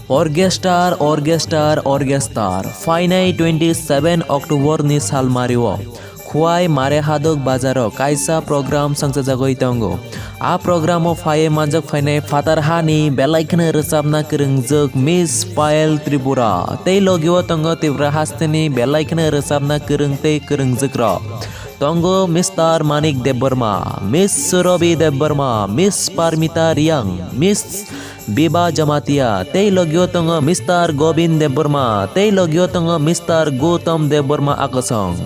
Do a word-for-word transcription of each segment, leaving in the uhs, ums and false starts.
Orchestar, orchestar, orchestar. Phainai twenty seven October ni salmario Khwai Mare Hadok bazaro kaisa program sangchajagwi tongo. A programo phaiwi manjak phainai phatar hani belai kheno rwchapna kwrwngjwk Miss Payal Tripura tei logio tongo Tripura hasteni belai kheno rwchapna kwrwng tei kwrwngjwkrok. Tongo Mister Manik Debbarma, Miss Surabhi Debbarma, Miss Parmita Riang, Miss Biba Jamatia tei logio tongo Mister Govind Debbarma tei logio tongo Mister Gautam Debbarma akosong.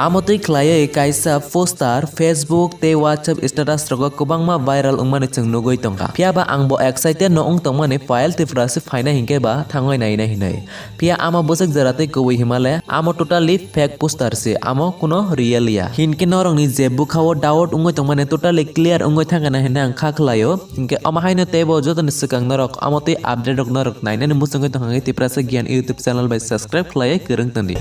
Amotwi khlaiwi kaisa poster Facebook tei WhatsApp status rogo kwbangma viral wngmani chwng nugwi tongkha. Phiyaba angbo excited no wng tongmani Payal Tripura se phaina hinkhe ba thangwi naina hinwi. Phiya amo bwswk jora tei kubui himale amo totally fake poster se, amo kuno real ya. Hinkhe norokni je bwkhao doubt wngwi tongmani totally clear wngwi thangkha na hinwi ang kha khlaio. Hinkhe omo haino teibo jotoni swkang norok amo tei update rok norok nainani muchungwi tongkha khe Tiprasa Giyan YouTube channel bai subscribe khlaiwi kwrwng tongdi.